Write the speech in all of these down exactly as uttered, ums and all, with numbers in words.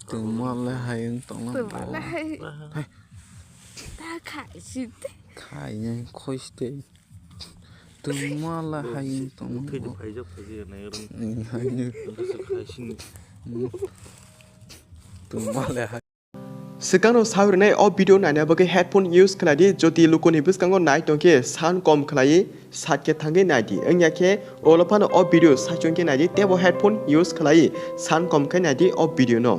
Tongma le hai wng tongma Tongma bo. le hai. Hai. Ta khai si te. Khai yang khoi si te. Tongma le hai wng tongma Thwi bo. Phaijak phaijak nai rung. Hai ni. Khai si ni. Tongma le hai. Swkangno sawi rwnai o video naina bagwi headphone use khlai di, jodi lukuni bwskango nai tongkhe sound kom khlai sat khe thangwi nai di, wngya khe olo phano o video saichung khe nai di, teibo headphone use khlai sound kom khe nai di o video no.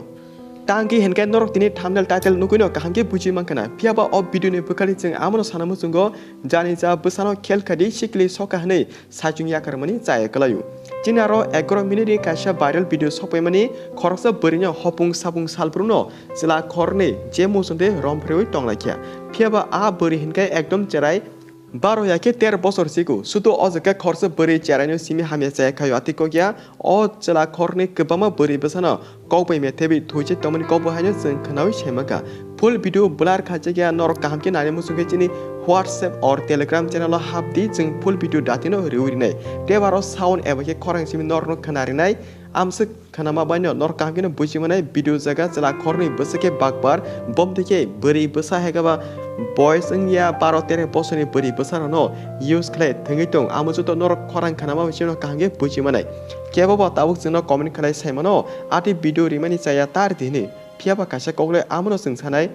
Tangki hinkhe norok tini thumbnail title nugwino kaham khe buji mankha na, phiyaba o video ni bwkhali chwng amono sana muchungo jani cha bwsano khel kha di sikli soka hwnwi saichung yakarmani chaya kwlaio. Chini aro egaroh minute ni kaisa viral video sokpaimani khoroksa bwrwino hopung sapung salbrumno chwla khornwi je muchungtwi romphreui tonglaikha. Phiyaba a bwrwi hinkhe ekdom cherai baro ya khe tero bosor sigo. Sudo o jaga khoroksa bwrwi cheraino simi hamya chaya khaio ati kokya. O chwla khornwi kwbangma bwrwi bwsano kok bai methebwi thuichai tongmani kok bo haino chwng khwnaui saimankha. Full video blur khaijakya, norok kaham khe naina muchungkhe chini WhatsApp or Telegram channel o hapdi, chwng full video datino riui rinai. Tebaro sound eba khe khorang simi norokno khwna rinai. Amswk khwnama baino norok kaham kheno buji manai, video jaga chwla khornwi bwswk khe bakbar, bomtwi khe bwrwi bwsa hai khe ba boys wngya baro tere bosorni bwrwi bwsarokno use khlai thwngwi tong. Amo joto norok khorang khwnama bai chwngno kaham khe buji manai. Kebo bo tabuk chwngno comment khlai sai mano, ati video rimani chaya tar di hwnwi. Phiyaba kaisa kok le amono chwng sanai,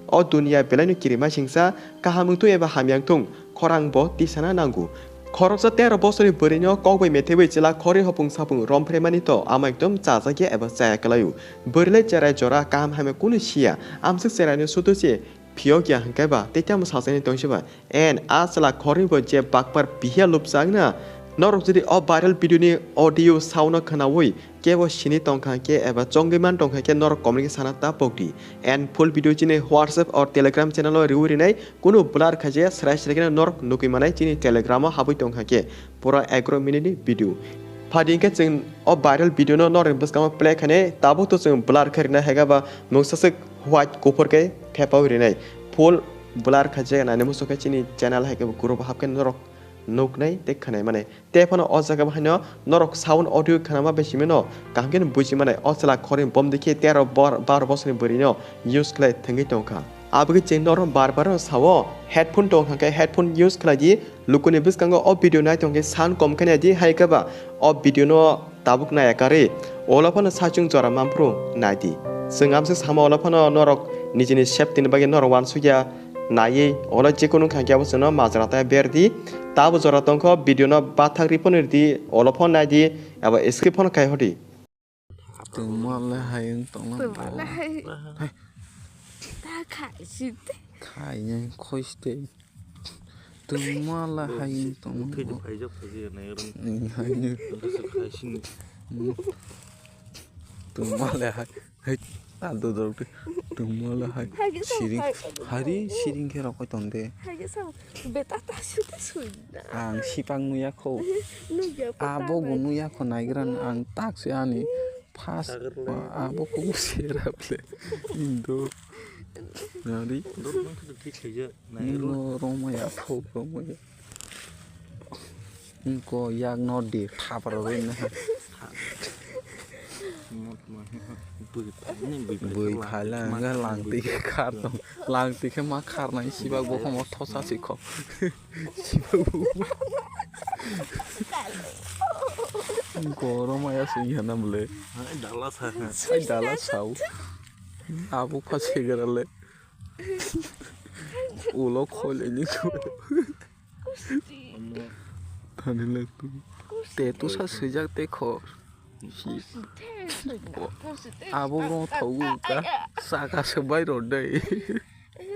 o duniya belaino kirima singsa, kaham wngthung eba hamya wngthung, khorang bo tisana nango. Khoroksa tero bosorni bwrwino kok bai methebwi chwla khornwi hopung sapung romphreimani to amo ekdom chajakya eba chaya kwlaio. Bwrwi le cherai jora kaham hamya kunu siya, amswk cheraino sudo se phiyokya hwnkhe ba tei tamo sachani tongsi ba. And a chwla khornwi bo je bakbar bihiya lupchakna, norok jodi o viral video ni audio sound no khwnaui kebo sini tongkha khe eba chongwi man tongkha khe norok comment khe sana ta pokdi. And full video chini WhatsApp or Telegram channel o riui rinai, kunu blur khaijaya, srai srai kheno norok nugwi manai chini Telegram o habwi tongkha khe pura egaroh minute ni video. Phadi hinkhe chwng o viral video no norokni bwskango play khainai, tabuk to chwng blur khe rwna hai khe ba mungsa swk white kuphur khe thepaui rinai. Full blur khaijak naina muchungkhe chini channel hai khe bo group o hapkhe norok nuknai tei khwnai manai. Tei phano o jaga bo haino norok sound audio khwnama bai simi no kaham khe buji manai. O chwla khornwi bomdi khe tero bor-, baro bosorni bwrwino use khlai thwngwi tongkha. Aboni chwng norok bar bar no sao, headphone tongkha khe headphone use khlai di. Lukuni bwskango o video nai tongkhe sound kom khe nai di, hai khe ba o video no tabuk nai akarwi, olo phano saichung jora manphru nai di. Chwng amswk sama olo phano norok nijini safety ni bagwi norok uansukya naiwi, olo jekunu wngkha khe abo chwngno majra tai ber di. Tabo jora tongkho, video no bathak ri phano ri di, olo phone nai di, abo skip phano khai hor di. Tongma le hai wng tongma Tongma bo. le hai. Hai. Ta khai si te. Khai yang khoi si te. Tongma le hai wng tongma Thwi bo. Phaijak phaijak nai rung. Ni hai ni. Khai si ni. Tongma le hai. Hai. Ta do do. Tongma le hai. Hai ke sa Siring. Hai. Hari siring khe rokoi tong de. Hai ke sa. Beta ta su te su na. Ang sipang nuya kho. Nuya pa ta Abo bo bai. Nuya kho naigra ang tak se ani. Pas, Sagar le. Abo kubu sera ple. Indo. Nari. Dor mang khe thik khaijak. Nai ro. Ningo romaya, thok romaya. Inko yak no di, thapra roi na. Bui phaila, nga langti khe khar tong. Langti khe ma khar nai, sibak bo khomo thosa si kho. Gorom aya sing ya nam le. Hai dala sa. Hai dala sau. Abu pha segera le. Ulo khole ni ko. Thani le tu. Te tu sa sejak te kho. Abo rong thogo ka saka se bai rode.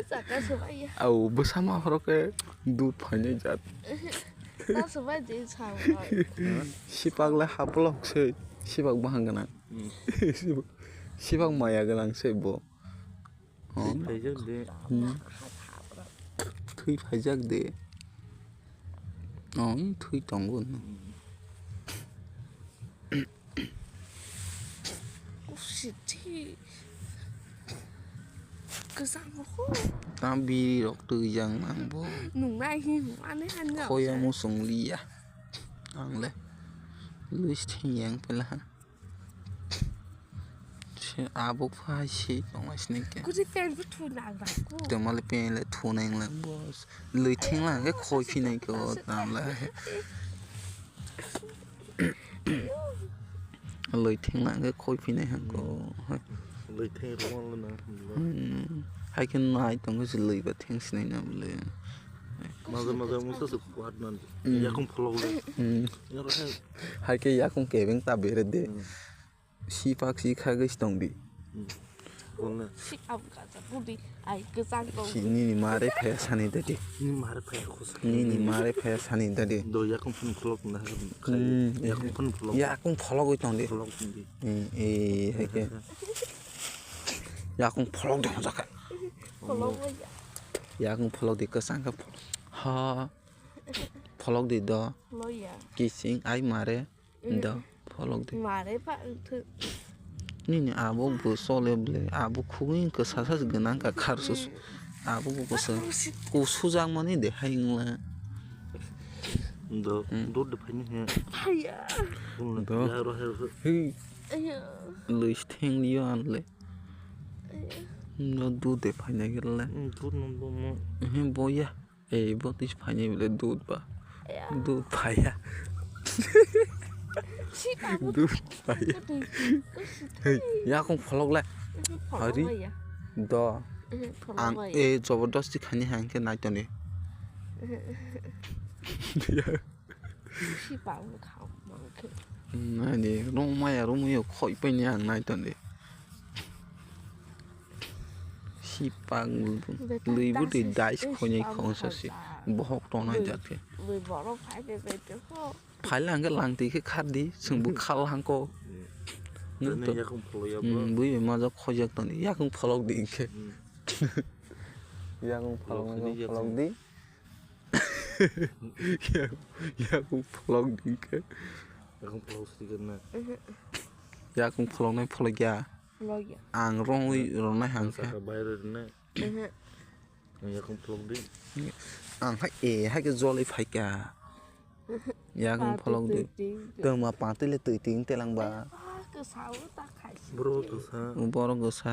Saka se bai ya. Au bwsa ma horo ke dud phainai jat. Ta se bai je sa. Sipak le haplok se, sipak bahang gana. Sipak maya gana se bo. Thwi phaijak de. Hmm. Thwi phaijak de. Oh, thwi tongo no. Kusithi. Kwchang rokho. Ta biri rok twijang nang bo. Nungnai hi hwnmani hanya. Khoya musung liya. Ang le. Luis thing yang pela. Abo phai si tongma sini ke. Kuri pen bu thu nang ba ku. Tongma le pen le thu nang le boss. Lwi theng lang ke khoi phi nai ko tam le. Lwi theng lang ke khoi phi nai hang ko. Lwi theng rwma le na. Hmm. Hai ke nai tong ke lwi ba theng sinai na le. Maza maza musa su kuat nan. Hmm. Yakung pholok le. Hmm. Yaro hai. Hai ke yakung kebeng ta bere de. Hmm. Sipak si kha gwi tong di. Hmm. Wala. Si am ka sa budi ai ke sang tong. Si nini mare phaya sani dadi. Nini mare phaya khos. Nini mare phaya sani dadi. Do yakung phun pholok na. Hmm. Yakung phun pholok. Yakung pholok gwi tong di. Pholok tong di. Hmm, eh, hai ke. Yakung pholok de hojak. Pholok ya. Yakung pholok di kwsang kha. Ha. Pholok di do. Pholok ya. Kising ai mare. Da, pholok di. Mare pa wngthok. Nini abo bo chole bwle, abo khugui kwsa sa gwnang ka khar sus. Abo bo kwsa kusu jakmani de hai wngla. Do, hmm. Dud de phaini he. Haya. Do. Ya ro he ro. Hi. Aya. Luis theng liyo anle. Aya. No dud de phaina gele. Hmm, dud no bo mo. He boya. Ei, bo twi phaini bwle dud ba. Aya. Dud phaiya. Sita bo. Dud phaiya. Kutui, kutui. Hey, yakung pholok le. Pholok Hari. Maya. Do. Pholok Ang, maya. Eh, jobordosti khani hang ke nai toni. Sipa ang khao mang khe. Nai de, rong maya rong muyo khoi pai ni ang nai toni. Sipak lwi bwtwi dais khoinai khong sa si bohok tongnai jat khe. Lwi borok phai de bai de ho. Phai lang khe lang twi khe khar di, chwng bo khal hang ko. Nang to. Yakung pholok ya bo. Hmm, bui bai majak khojak tong di, yakung pholok di khe. Hmm. Yakung pholok, pholok di. Yakung, yakung pholok di khe. Yakung pholok sidi khe na. Yakung pholok nai pholok ya. Pholok ya. Ang rongwi ronai hang khe. Saka bai roi rwnai. Yakung pholok di. Ang hai e hai khe joloi phai kha. Yakung pholok di. Tongma patwi le twi ting telang ba. Boro kwsa. Boro kwsa.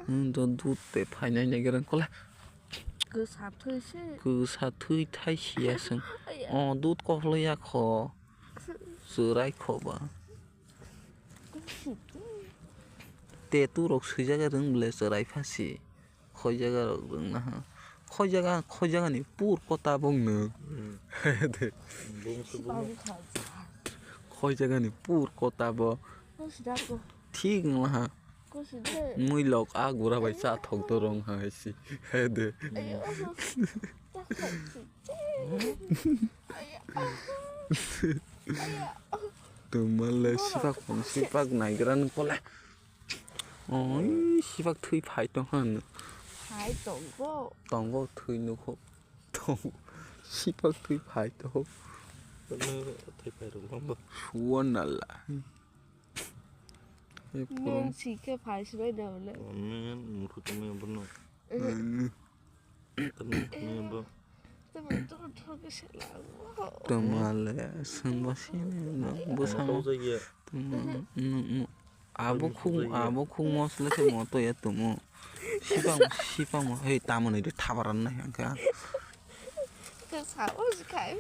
Hmm, do dud te phainai nai gerang kola. Kwsa thwi se. Kwsa thwi thai siya sung. Aya. O dud kohloi ya kho. Chwrai kho ba. Te tu rok swijak rwng bwle chwrai phasi. Khoi jaga rok rwng na ha. Khoi jaga, khoi jaga ni pur kota bong nung. Hmm. De. Bong se bong. Khoi jaga ni pur kota bo. Thik wng ha. Mui lok a gura bai cha thok to rong ha si. He de. Tuma le sipak pon sipak nai gra nung pole. Oi, sipak thwi phai tong han. Phai tongo. Tongo thwi nukho. Tongo. Sipak thwi phai tong. Thwi phai rung bang bo. Suwa nala. Nang si khe phai si bai da le. Nang mukhu tumi bono. Tamo le sengba sini no bwsamo. Tamo, no, no. Abo khung, abo khung mosle khe moto ya tumo. Sipang, sipang mo, hei, tamo ni de thabaran na yang kha. Khe sao si khai.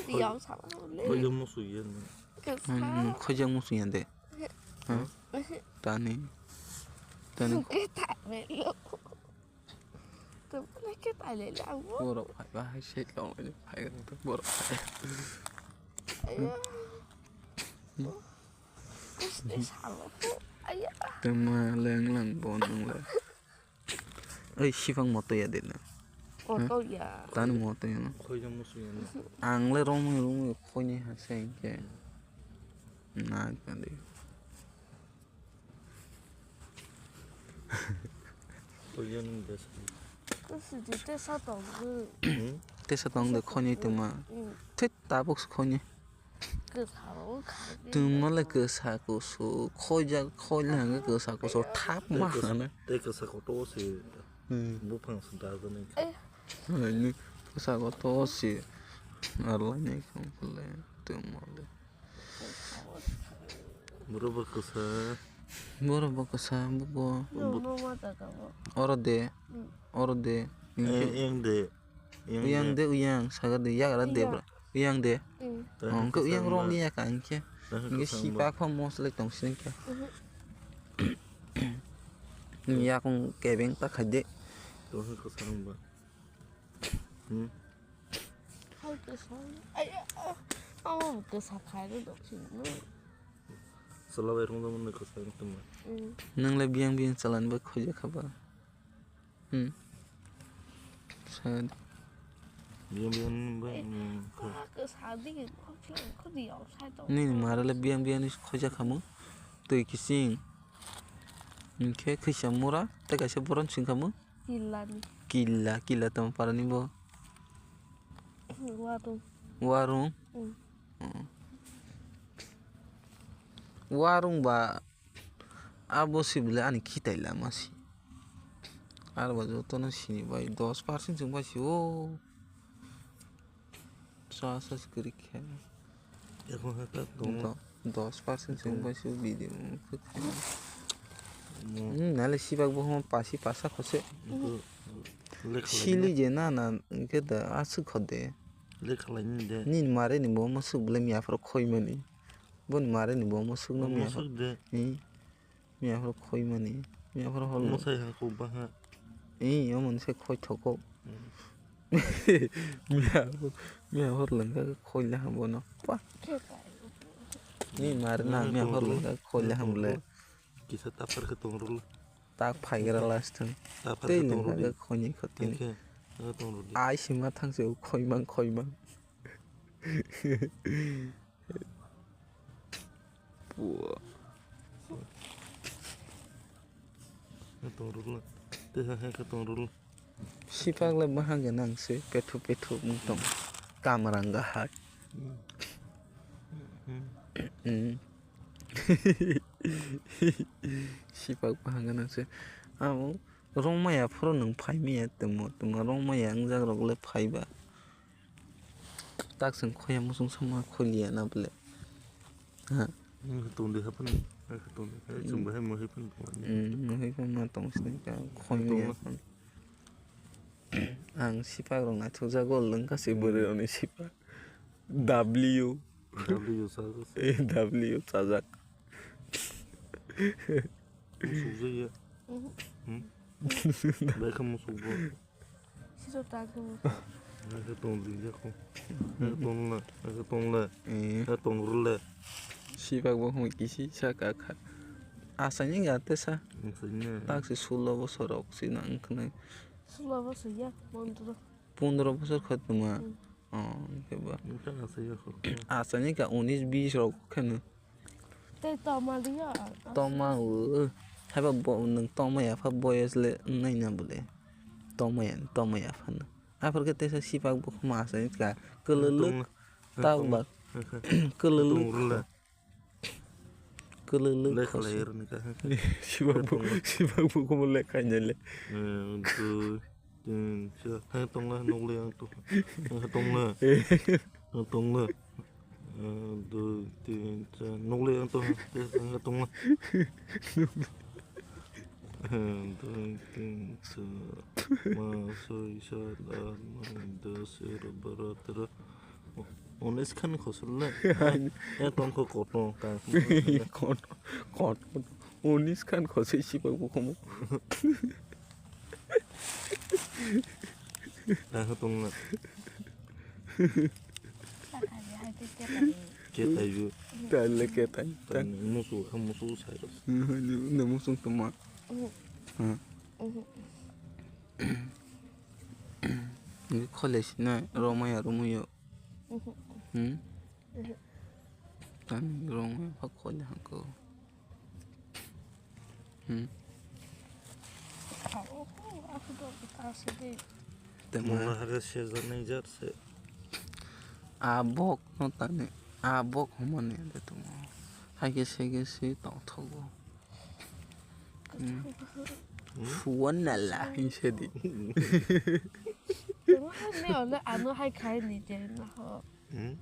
Diam sao le. Khoijak musu ya no. Khe sao. Khoijak musu ya de. Ha? Tani. Tani. Khe ta me lo. Tamo le khe ta le la wo. Borok phai ba hai se tong le phai ga to borok phai. Ayo. Tamo leng lang bon nang le. Oi sipang moto ya de na. Moto ya. Tani moto ya na. Khoijak musu ya na. Ang le romwi romwi khoini ha se ke. Na ka de. Tesa tong de khoni tuma. Thit tabuk khoni. Tuma le kwsa kusu khoja khoja hwnga kwsa kusu thap ma hwnga. Tei kwsa koto se. Buphang se da jani. Kwsa koto se. Arlai nai kham le tuma le. Boro bo kwsa. Borok bo kwsa, bo, bo. Oro de. Oro de. Uyang de, uyang, saga de, yagra de, bro. Uyang de. Hwnkhe uyang rong ya ka hinkhe. Hinkhe sipak pha mosle tong sini khe. Yakung kebeng ta khai de. Tong khe kwsa wng ba. Hmm. Hai kwsa. Ai, ah, oh, kwsa khai de dok sini. Chwla bai rung jagmani kwsa wng tongma. Nwng le biyang biyang chwlani bai khoijakha ba? Hmm. Sa de. Biyang biyang bai, hmm, kha. Nini mare le biyang biyang ni khoijakha mo. Twi kising. Hinkhe khisa mura tei kaisa boron singkha mo. Killa ni. Killa, killa tamo parani bo? Warung. Warung? Mm. Mm. Warung ba abo si bwle ani khitai lama si. Aro ba jotono sini bai dos percent chwng bai si o. Sa sa kwrwi khe. Eko hai ta tongo. Do-, dos percent chwng bai si video. Mo. Hmm, nale sibak bo hwn pasi pasa khose. Eko lekha lai. Sili je na na, hinkhe da aswk kho de. Lekha lai ni de. Nini mare ni bo mo swk bwle miya phoro khoi mani. Boni mare ni bo mo swk no miya phoro. Mo swk de. Hmm. Miya phoro khoi mani, miya phoro hor. Mwsai ha kok baha. Ee, omo se khoi thoko. Mm. Miya phoro, miya phoro lengkha khe khoi le ham bono. Pa. Ni mar na, miya phoro lengkha khe khoi le ham le. Kisa tapar khe tong rwla. Tak phai gra last thung. Tapar khe tong rwla. Tei lengkha khe khoi ni khoti ni. Ai sima thang se khoi mang, khoi mang. Puh. Tong rwla. Tei ha hai khe tong rwla. Sipak le bahai gwnang se pethu pethu wng tong. Kamrang gahai. Hmm. Sipak bahai gwnang se. Amo rong maya phuru nwng phai maya tongmo tongma rong maya wngjak rok le phai ba. Tak chwng khoya muchung sama kholiya na bole. Ha. Nwng tongdi haphano, nwng tongdi, hai chwng bahai mohai phano tongmani. Hmm, mohai phano tong sini ka, khoi maya phano. Ang sipak rok naithok jago, lwng kasi bwrwi rokni sipak. W. W chajak. Eh, W chajak. Musuk jaya. Mhm. Hmm? Bai kha musuk bo. Siro ta khe bo. Bai kha tong di jako. Bai kha tong la. Bai kha tong la. Eh. Bai kha tong rw la. Sibak bo hwn kisi sa ka kha. Asani ga te sa. Asani. Tak si sulo bosor rok si nang khnai. Sulo bosor ya, pondro. Pondro bosor kha tuma. Hmm. Oh, hinkhe ba. Wngkha aswk ya kho. Asani ka unis bis rok kheno. Tei toma liya, a-, a-, toma o. Haiba bo, nwng toma ya pha boyes le wngnai na bole. Toma ya, toma ya phano. Aphor khe teisa sipak bo khuma asani ka. Kwlwlwk. Tong-, tang tong-, ba. Tong-, kwlwlwk. Tong rwla. Kwlwlwk lekha lai khosi. Rwni ka. Sibak bo, sibak bo komo lekha nai le. Eh, dui, tin, char. Hai tongla, nukli ang to. Hai tongla. Hai tongla. Eh, dui, tin, char. Nukli ang to. Hai tongla. Eh, dui, tin, char. Panch, soi, sat, aat, noi, das, egaro, baro, tero. Unis khan khosor le. Ya tong kho koto ka. Koto, koto. Unis khan khosoi sipak bo khomo. Ta kho tong na. Ketai ju. Ta le ketai. Ta musu kha musu sai ro. Ne musu toma. Ha. Khole sina romaya romuyo. Mhm. Hmm? Mhm. Tani rong ha khole hangko. Hmm. Tamo. Mona haga seja nai jar se. Abok no tani. Abok homani de tamo. Haike sege se tongthogo. Hmm. Fuan nala. Hinsedi. Tamo ne ole ano hai khai ni je na ho. Hmm?